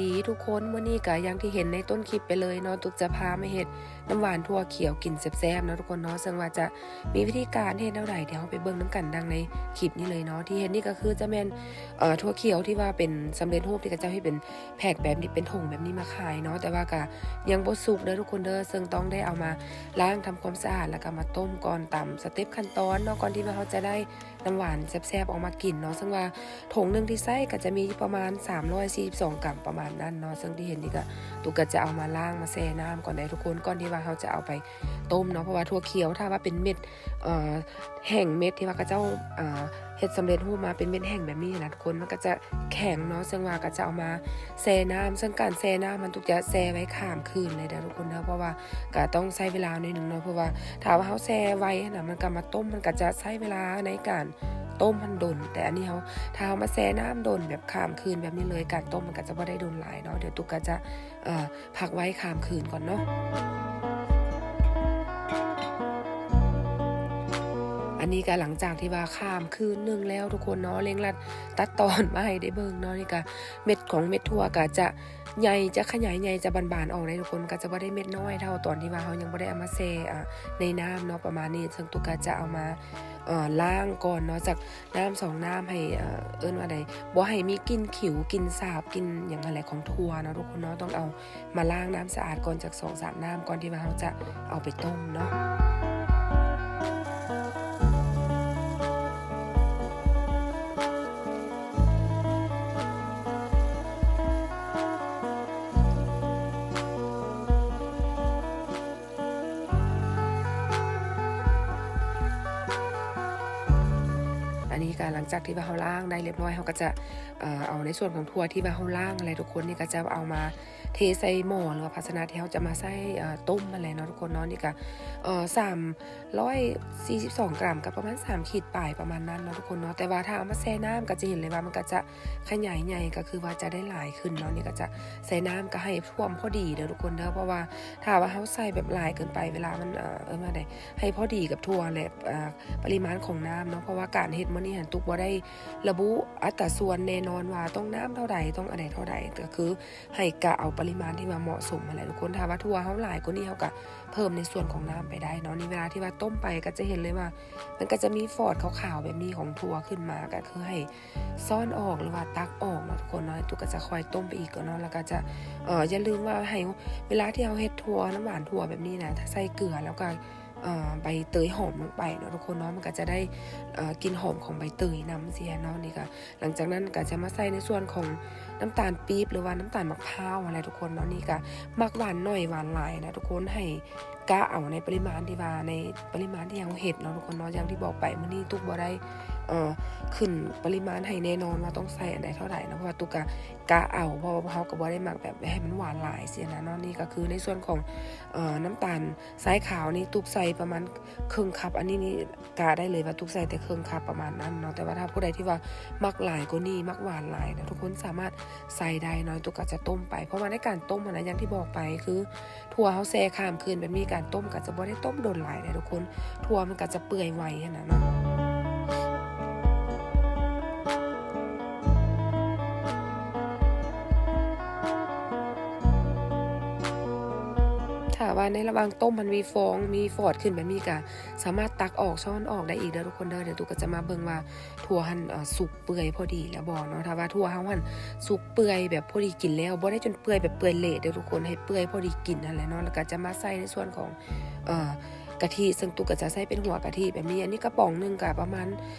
ດີທຸກຄົນ, ມື້ນີ້ກໍຢ່າງທີ່ເຫັນໃນຕົ້ນຄລິບໄປເລີຍເນາະ, ຕຸກຈະພາມາເຮັດນ້ຳຫວານຖົ່ວຂຽວກິນແຊບໆເນາະທຸກຄົນເນາະ. ເຊິ່ງວ່າຈະມີວິທີການເຮັດແນວໃດ ດຽວເຮົາໄປເບິ່ງນຳກັນ ດັ່ງໃນຄລິບນີ້ເລີຍເນາະ. ທີ່ເຫັນນີ້ກໍຄືຈະແມ່ນ ເອີ ຖົ່ວຂຽວທີ່ວ່າເປັນສຳເລັດຮູບ ທີ່ເຂົາເຈົ້າເຮັດເປັນແພັກແບບນີ້ ເປັນຖົງແບບນີ້ມາຂາຍເນາະ, ແຕ່ວ່າກໍຍັງບໍ່ສຸກເດີທຸກຄົນເດີ. ເຊິ່ງຕ້ອງໄດ້ເອົາມາລ້າງທຳຄວາມສະອາດ ແລ້ວກໍມາຕົ້ມກ່ອນ ຕາມສະເຕັບຂັ້ນຕອນເນາະ, ກ່ອນທີ່ວ່າເຮົາຈະໄດ້ ນ້ຳຫວານແຊບໆອອກມາກິນເນາະ. ເຊິ່ງວ່າຖົງໜຶ່ງທີ່ໃຊ້ກໍຈະມີປະມານສາມຮ້ອຍສີ່ສິບສອງກຣາມປະມານນັ້ນເນາະ. ເຊິ່ງທີ່ເຫັນນີ້ກໍ ຕຸກກໍຈະເອົາມາລ້າງມາແຊ່ນ້ຳກ່ອນໄດ໋ທຸກຄົນ, ກ່ອນທີ່ວ່າເຮົາຈະເອົາໄປຕົ້ມເນາະ. ເພາະວ່າຖົ່ວຂຽວ ຖ້າວ່າເປັນເມັດ ເອີ ແຫ້ງເມັດ ທີ່ວ່າເຂົາເຈົ້າ ເອີ ເຮັດສຳເລັດຮູບມາເປັນເມັດແຫ້ງແບບນີ້ນະທຸກຄົນ, ມັນກໍຈະແຂງເນາະ. ເຊິ່ງວ່າກໍຈະເອົາມາແຊ່ນ້ຳ, ເຊິ່ງການແຊ່ນ້ຳຫັ້ນ ຕຸກຈະແຊ່ໄວ້ຂ້າມຄືນເລີຍເດີທຸກຄົນເດີ, ເພາະວ່າກໍຕ້ອງໃຊ້ເວລາໜ້ອຍໜຶ່ງເນາະ. ເພາະວ່າຖ້າວ່າເຮົາແຊ່ໄວຫັ້ນນະ ມັນກໍມາຕົ້ມ ມັນກໍຈະໃຊ້ເວລາໃນການ ຕົ້ມຫັ້ນດົນ, ແຕ່ອັນນີ້ເຮົາ ຖ້າເຮົາມາແຊ່ນ້ຳດົນແບບຂ້າມຄືນແບບນີ້ເລີຍ ການຕົ້ມມັນກໍຈະບໍ່ໄດ້ດົນຫຼາຍເນາະ. ດຽວຕຸກກໍຈະ ເອີ ພັກໄວ້ຂ້າມຄືນກ່ອນເນາະ. ອັນນີ້ກໍຫຼັງຈາກທີ່ວ່າຂ້າມຄືນໜຶ່ງແລ້ວທຸກຄົນເນາະ, ເລັ່ງລັດຕັດຕອນມາໃຫ້ໄດ້ເບິ່ງເນາະ. ນີ້ກໍເມັດຂອງເມັດຖົ່ວກໍຈະໃຫຍ່ ຈະຂະຫຍາຍໃຫຍ່ ຈະບານໆອອກເດ້ທຸກຄົນ, ມັນກໍຈະບໍ່ໄດ້ເມັດນ້ອຍເທົ່າຕອນທີ່ວ່າເຮົາຍັງບໍ່ໄດ້ເອົາມາແຊ່ ອາ ໃນນ້ຳເນາະ ປະມານນີ້. ເຊິ່ງຕຸກກໍຈະເອົາມາ ເອີ ລ້າງກ່ອນເນາະ ຈັກ ນ້ຳສອງນ້ຳ ໃຫ້ ເອີ ເອີ້ນວ່າໃດ ບໍ່ໃຫ້ມີກິ່ນຂິວ ກິ່ນສາບ ກິ່ນຫຍັງຫັ້ນແຫຼະ ຂອງຖົ່ວເນາະທຸກຄົນເນາະ. ຕ້ອງເອົາມາລ້າງນ້ຳສະອາດກ່ອນ ຈັກສອງສາມນ້ຳ ກ່ອນທີ່ວ່າເຮົາຈະເອົາໄປຕົ້ມເນາະ. ອັນນີ້ກໍຫຼັງຈາກທີ່ວ່າເຮົາລ້າງໄດ້ລຽບຮ້ອຍ ເຮົາກໍຈະ ເອີ ເອົາໃນສ່ວນຂອງຖົ່ວທີ່ວ່າເຮົາລ້າງຫັ້ນແຫຼະທຸກຄົນ, ນີ້ກໍຈະເອົາມາເທໃສ່ໝໍ້ ຫຼືວ່າພາຊະນະທີ່ເຮົາຈະມາໃສ່ ເອີ ຕົ້ມຫັ້ນແຫຼະເນາະທຸກຄົນເນາະ. ນີ້ກໍ ເອີ ສາມຮ້ອຍສີ່ສິບສອງກຣາມ ກໍປະມານສາມຂີດປາຍປະມານນັ້ນເນາະທຸກຄົນເນາະ. ແຕ່ວ່າຖ້າເອົາມາແຊ່ນ້ຳ ກໍຈະເຫັນເລີຍວ່າມັນກໍຈະ ຂະຫຍາຍໃຫຍ່ກໍຄືວ່າຈະໄດ້ຫຼາຍຂຶ້ນເນາະ. ນີ້ກໍຈະໃສ່ນ້ຳກໍໃຫ້ຖ້ວມພໍດີເດີທຸກຄົນເດີ, ເພາະວ່າຖ້າວ່າເຮົາໃສ່ແບບຫຼາຍເກີນໄປ ເວລາມັນ ເອີ ເອີ້ນວ່າໃດ ໃຫ້ພໍດີກັບຖົ່ວ ແລະ ເອີ ປະລິມານຂອງນ້ຳເນາະ. ເພາະວ່າການເຮັດມື້ນີ້ຫັ້ນ ຕຸກບໍ່ໄດ້ລະບຸອັດຕາສ່ວນແນ່ນອນວ່າຕ້ອງນ້ຳເທົ່າໃດ ຕ້ອງອັນໃດເທົ່າໃດ, ກໍຄືໃຫ້ກະເອົາປະລິມານທີ່ວ່າເໝາະສົມຫັ້ນແຫຼະທຸກຄົນ. ຖ້າວ່າຖົ່ວເຮົາຫຼາຍກວ່ານີ້ ເຮົາກໍເພີ່ມໃນສ່ວນຂອງນ້ຳໄປໄດ້ເນາະ. ນີ້ເວລາທີ່ວ່າຕົ້ມໄປ ກໍຈະເຫັນເລີຍວ່າ ມັນກໍຈະມີຟອດຂາວໆແບບນີ້ຂອງຖົ່ວຂຶ້ນມາ ກໍຄືໃຫ້ຊ້ອນອອກ ຫຼືວ່າຕັກອອກເນາະທຸກຄົນເນາະ. ຕຸກກໍຈະຄ່ອຍຕົ້ມໄປອີກກ່ອນເນາະ, ແລ້ວກໍຈະ ເອີ ຢ່າລືມວ່າໃຫ້ ເວລາທີ່ເຮົາເຮັດຖົ່ວ ນ້ຳຫວານຖົ່ວແບບນີ້ນະ ຖ້າໃສ່ເກືອ ແລ້ວກໍ ເອີ ໃບເຕີຍຫອມລົງໄປເນາະທຸກຄົນເນາະ, ມັນກໍຈະໄດ້ ເອີ ກິ່ນຫອມຂອງໃບເຕີຍນຳຊີ້ນະເນາະ. ນີ້ກໍ ຫຼັງຈາກນັ້ນກໍຈະມາໃສ່ໃນສ່ວນຂອງນ້ຳຕານປີບ ຫຼືວ່ານ້ຳຕານໝາກພ້າວຫັ້ນແຫຼະທຸກຄົນເນາະ. ນີ້ກໍມັກຫວານໜ້ອຍຫວານຫຼາຍນະທຸກຄົນ, ໃຫ້ກະເອົາໃນປະລິມານທີ່ວ່າ ໃນປະລິມານທີ່ເຮົາເຮັດເນາະທຸກຄົນເນາະ. ຢ່າງທີ່ບອກໄປ ມື້ນີ້ຕຸກບໍ່ໄດ້ ເອີ ຂຶ້ນປະລິມານໃຫ້ແນ່ນອນວ່າຕ້ອງໃສ່ອັນໃດເທົ່າໃດເນາະ, ເພາະວ່າຕຸກກະກະເອົາ, ເພາະວ່າເຮົາກໍບໍ່ໄດ້ມັກແບບໃຫ້ມັນຫວານຫຼາຍຊີ້ນະເນາະ. ນີ້ກໍຄືໃນສ່ວນຂອງ ເອີ ນ້ຳຕານຊາຍຂາວນີ້ ຕຸກໃສ່ປະມານເຄິ່ງຄັບ, ອັນນີ້ນີ້ ກະໄດ້ເລີຍວ່າຕຸກໃສ່ແຕ່ເຄິ່ງຄັບປະມານນັ້ນເນາະ. ແຕ່ວ່າຖ້າຜູ້ໃດທີ່ວ່າມັກຫຼາຍກວ່ານີ້ ມັກຫວານຫຼາຍນະ ທຸກຄົນສາມາດໃສ່ໄດ້ເນາະ. ຕຸກກໍຈະຕົ້ມໄປ ເພາະວ່າໃນການຕົ້ມຫັ້ນນະ ຢ່າງທີ່ບອກໄປ ຄືຖົ່ວເຮົາແຊ່ຂ້າມຄືນແບບນີ້ ການຕົ້ມກໍຈະບໍ່ໄດ້ຕົ້ມດົນຫຼາຍເດ້ທຸກຄົນ, ຖົ່ວມັນກໍຈະເປື່ອຍໄວຫັ້ນນະເນາະ. ຖ້າວ່າໃນລະຫວ່າງຕົ້ມມັນມີຟອງ ມີຟອດຂຶ້ນແບບນີ້ ກໍສາມາດຕັກອອກ ຊ້ອນອອກໄດ້ອີກເດີທຸກຄົນເດີ. ດຽວຕຸກກໍຈະມາເບິ່ງວ່າຖົ່ວຫັ້ນ ເອີ ສຸກເປື່ອຍພໍດີແລ້ວບໍ່ເນາະ. ຖ້າວ່າຖົ່ວເຮົາຫັ້ນສຸກເປື່ອຍແບບພໍດີກິນແລ້ວ, ບໍ່ໄດ້ຈົນເປື່ອຍແບບເປື່ອຍເລະເດີທຸກຄົນ, ໃຫ້ເປື່ອຍພໍດີກິນຫັ້ນແຫຼະເນາະ. ແລ້ວກໍຈະມາໃສ່ໃນສ່ວນຂອງ ເອີ ກະທິ, ເຊິ່ງຕຸກກໍຈະໃສ່ເປັນຫົວກະທິແບບນີ້. ອັນນີ້ກະປ໋ອງໜຶ່ງກໍປະມານ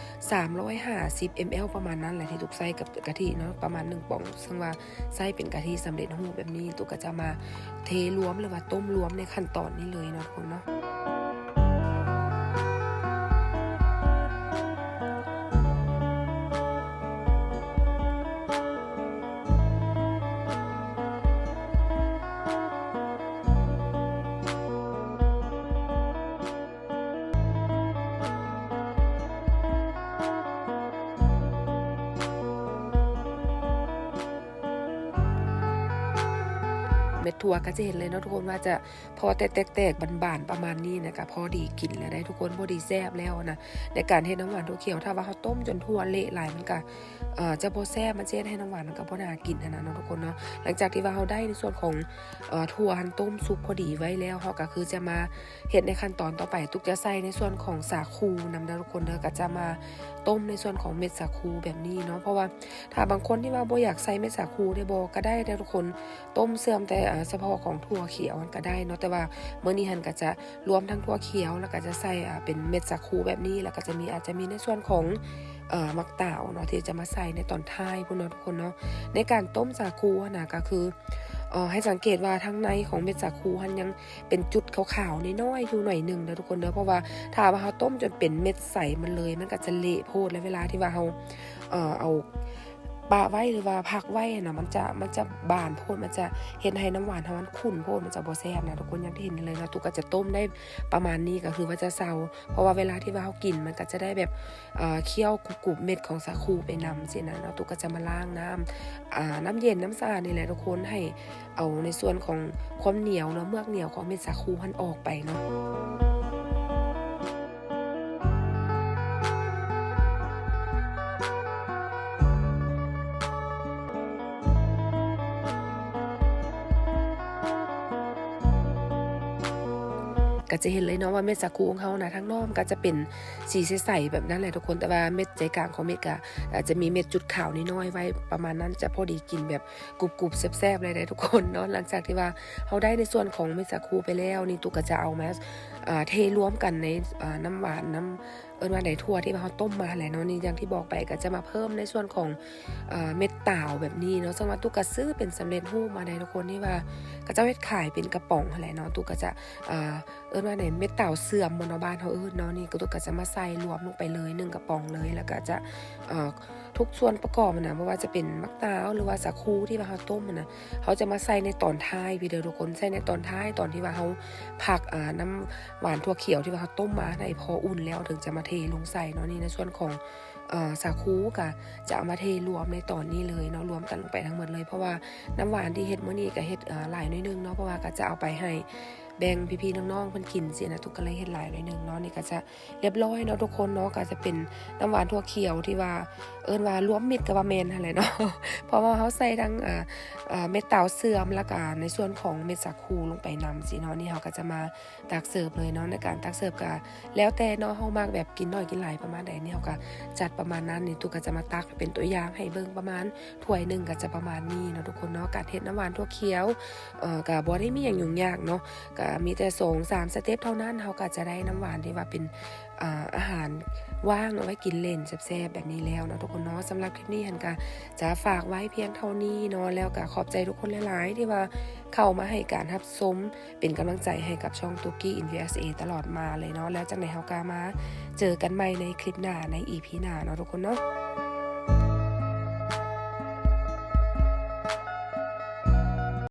ສາມຮ້ອຍຫ້າສິບເອັມແອລປະມານນັ້ນແຫຼະ ທີ່ຕຸກໃສ່ກັບກະທິເນາະ, ປະມານໜຶ່ງປ໋ອງ. ເຊິ່ງວ່າໃສ່ເປັນກະທິສຳເລັດຮູບແບບນີ້, ຕຸກກໍຈະມາເທລວມ ຫຼືວ່າຕົ້ມລວມໃນຂັ້ນຕອນນີ້ເລີຍເນາະ ທຸກຄົນເນາະ. ແ ເມັດຖົ່ວກໍຈະເຫັນເລີຍເນາະທຸກຄົນ ວ່າຈະພໍແຕກໆ ບານໆ ປະມານນີ້ນະ ກໍພໍດີກິນແລ້ວໄດ໋ທຸກຄົນ ພໍດີແຊບແລ້ວນະ. ໃນການເຮັດນ້ຳຫວານຖົ່ວຂຽວ ຖ້າວ່າເຮົາຕົ້ມຈົນຖົ່ວເລະຫຼາຍ ມັນກໍເອີ ຈະບໍ່ແຊບ ມັນຈະເຮັດໃຫ້ນ້ຳຫວານມັນກໍບໍ່ໜ້າກິນຫັ້ນນະເນາະທຸກຄົນເນາະ. ຫຼັງຈາກທີ່ວ່າເຮົາໄດ້ໃນສ່ວນຂອງເອີ ຖົ່ວຫັ້ນຕົ້ມສຸກພໍດີໄວ້ແລ້ວ ເຮົາກໍຄືຈະມາເຮັດໃນຂັ້ນຕອນຕໍ່ໄປ. ຕຸກຈະໃສ່ໃນສ່ວນຂອງສາຄູນຳເດີທຸກຄົນເດີ ກໍຈະມາຕົ້ມໃນສ່ວນຂອງເມັດສາຄູແບບນີ້ເນາະ. ເພາະວ່າຖ້າບາງຄົນທີ່ວ່າບໍ່ຢາກໃສ່ເມັດສາຄູໄດ້ບໍ່ ກໍໄດ້ເດີທຸກຄົນ ຕົ້ມເຊື່ອມແຕ່ເອີ ສະເພາະຂອງຖົ່ວຂຽວຫັ້ນກໍໄດ້ເນາະ. ແຕ່ວ່າມື້ນີ້ຫັ້ນກໍຈະລວມທັງຖົ່ວຂຽວ ແລ້ວກໍຈະໃສ່ເປັນເມັດສາຄູແບບນີ້ ແລ້ວກໍຈະມີ ອາດຈະມີໃນສ່ວນຂອງເອີ ໝາກຕາວເນາະ ທີ່ຈະມາໃສ່ໃນຕອນທ້າຍພຸ້ນເນາະທຸກຄົນເນາະ. ໃນການຕົ້ມສາຄູຫັ້ນນະ ກໍຄືເອີ ໃຫ້ສັງເກດວ່າທາງໃນຂອງເມັດສາຄູຫັ້ນຍັງເປັນຈຸດຂາວໆ ນ້ອຍໆ ຢູ່ໜ້ອຍໜຶ່ງເດີທຸກຄົນເດີ. ເພາະວ່າຖ້າວ່າເຮົາຕົ້ມຈົນເປັນເມັດໃສມັນເລີຍ ມັນກໍຈະເລະໂພດ ແລະ ເວລາທີ່ວ່າເຮົາເອີ ເອົາປະໄວ້ ຫຼືວ່າພັກໄວ້ຫັ້ນນະ ມັນຈະ ມັນຈະບານໂພດ ມັນຈະເຮັດໃຫ້ນ້ຳຫວານເຮົາມັນຂຸ້ນໂພດ ມັນຈະບໍ່ແຊບນະທຸກຄົນ. ຢ່າງທີ່ເຫັນນີ້ເລີຍເນາະ ຕຸກກໍຈະຕົ້ມໄດ້ປະມານນີ້ ກໍຄືວ່າຈະເຊົາ ເພາະວ່າເວລາທີ່ວ່າເຮົາກິນ ມັນກໍຈະໄດ້ແບບ ເອີ ຄຽວກຸບໆ ເມັດຂອງສາຄູໄປນຳຊີ້ນະເນາະ. ຕຸກກໍຈະມາລ້າງນ້ຳ ອາ ນ້ຳເຢັນ ນ້ຳສະອາດນີ້ແຫຼະທຸກຄົນ ໃຫ້ເອົາໃນສ່ວນຂອງຄວາມໜຽວເນາະ ເມືອກໜຽວຂອງເມັດສາຄູຫັ້ນອອກໄປເນາະ. ກໍຈະເຫັນເລີຍເນາະວ່າເມັດສາຄູຂອງເຮົານະ ທາງນອກມັນກໍຈະເປັນສີໃສໆ ແບບນັ້ນແຫຼະທຸກຄົນ ແຕ່ວ່າເມັດໃຈກາງຂອງເມັດກໍອາດຈະມີເມັດຈຸດຂາວນ້ອຍໆ ໄວ້ປະມານນັ້ນ ຈະພໍດີກິນແບບກຸບໆ ແຊບໆ ເລີຍເດ້ທຸກຄົນເນາະ. ຫຼັງຈາກທີ່ວ່າເຮົາໄດ້ໃນສ່ວນຂອງເມັດສາຄູໄປແລ້ວ ນີ້ຕຸກກໍຈະເອົາມາ ເອີ ເທລວມກັນໃນ ເອີ ນ້ຳຫວານ ນ້ຳ ເອີ້ນວ່າໃນຖົ່ວທີ່ວ່າເຮົາຕົ້ມມາຫັ້ນແຫຼະເນາະ. ນີ້ຢ່າງທີ່ບອກໄປ ກໍຈະມາເພີ່ມໃນສ່ວນຂອງ ເອີ ເມັດຕາວແບບນີ້ເນາະ ເຊິ່ງວ່າຕຸກກະຊື້ເປັນສຳເລັດຮູບມາໄດ໋ທຸກຄົນ ທີ່ວ່າເຂົາເຈົ້າເຮັດຂາຍເປັນກະປ໋ອງຫັ້ນແຫຼະເນາະ. ຕຸກກະຈະ ເອີ ເອີ້ນວ່າໃນເມັດຕາວເຊື່ອມບໍ່ເນາະ ບ້ານເຮົາເອີ້ນເນາະ. ນີ້ກໍຕຸກກະຈະມາໃສ່ລວມລົງໄປເລີຍ ໜຶ່ງກະປ໋ອງເລີຍ ແລ້ວກະຈະ ເອີ ທຸກສ່ວນປະກອບຫັ້ນນະ ບໍ່ວ່າຈະເປັນໝາກຕາວ ຫຼືວ່າສາຄູທີ່ວ່າເຮົາຕົ້ມຫັ້ນນະ ເຮົາຈະມາໃສ່ໃນຕອນທ້າຍພີ້ເດີທຸກຄົນ ໃສ່ໃນຕອນທ້າຍ ຕອນທີ່ວ່າເຮົາພັກ ອາ ນ້ຳຫວານຖົ່ວຂຽວທີ່ວ່າເຮົາຕົ້ມມາໃຫ້ພໍອຸ່ນແລ້ວ ເຖິງຈະມາເທລົງໃສ່ເນາະ. ນີ້ໃນສ່ວນຂອງ ເອີ ສາຄູກະຈະເອົາມາເທລວມໃນຕອນນີ້ເລີຍເນາະ ລວມກັນລົງໄປທັງໝົດເລີຍ ເພາະວ່ານ້ຳຫວານທີ່ເຮັດມື້ນີ້ກະເຮັດ ເອີ ຫຼາຍໜ້ອຍໜຶ່ງເນາະ ເພາະວ່າກະຈະເອົາໄປໃຫ້ແບ່ງພີ່ໆ ນ້ອງໆ ເພິ່ນກິນຊີ້ນະ. ຕຸກກະເລີຍເຮັດຫຼາຍໜ້ອຍໜຶ່ງເນາະ. ນີ້ກະຈະ ຮຽບຮ້ອຍເນາະທຸກຄົນເນາະ ກໍຈະເປັນນ້ຳຫວານຖົ່ວຂຽວທີ່ວ່າເອີ້ນວ່າລວມມິດກໍວ່າແມ່ນຫັ້ນແຫຼະເນາະ ເພາະວ່າເຮົາໃສ່ທັງ ເອີ ເອີ ເມັດຕາວເຊື່ອມ ແລ້ວກໍໃນສ່ວນຂອງເມັດສາຄູລົງໄປນຳຊີ້ເນາະ. ນີ້ເຮົາກໍຈະມາຕັກເສີບເລີຍເນາະ. ໃນການຕັກເສີບກໍແລ້ວແຕ່ເນາະ ເຮົາມັກແບບກິນໜ້ອຍກິນຫຼາຍປະມານໃດ ນີ້ເຮົາກໍຈັດປະມານນັ້ນ. ນີ້ຕຸກກໍຈະມາຕັກເປັນຕົວຢ່າງໃຫ້ເບິ່ງ ປະມານຖ້ວຍໜຶ່ງກໍຈະປະມານນີ້ເນາະທຸກຄົນເນາະ. ການເຮັດນ້ຳຫວານຖົ່ວຂຽວ ເອີ ກໍບໍ່ໄດ້ມີຫຍັງຫຍຸ້ງຍາກເນາະ ກໍມີແຕ່ສອງສາມສະເຕັບເທົ່ານັ້ນ ເຮົາກໍຈະໄດ້ນ້ຳຫວານທີ່ວ່າເປັນ ອາ ອາຫານວ່າງເອົາໄວ້ກິນເຫຼັ້ນແຊບໆ ແບບນີ້ແລ້ວເນາະທຸກຄົນເນາະ. ສຳລັບຄລິບນີ້ຫັ້ນກະຈະຝາກໄວ້ພຽງເທົ່ານີ້ເນາະ ແລ້ວກະຂອບໃຈທຸກຄົນຫຼາຍໆ ທີ່ວ່າເຂົ້າມາໃຫ້ການຮັບຊົມ ເປັນກຳລັງໃຈໃຫ້ກັບຊ່ອງ Tuki in USA ຕະຫຼອດມາເລີຍເນາະ. ແລ້ວຈັ່ງໃດເຮົາກະມາເຈີກັນໃໝ່ໃນຄລິບໜ້າ ໃນ ອີພີ ໜ້າເນາະທຸກຄົນເນາະ.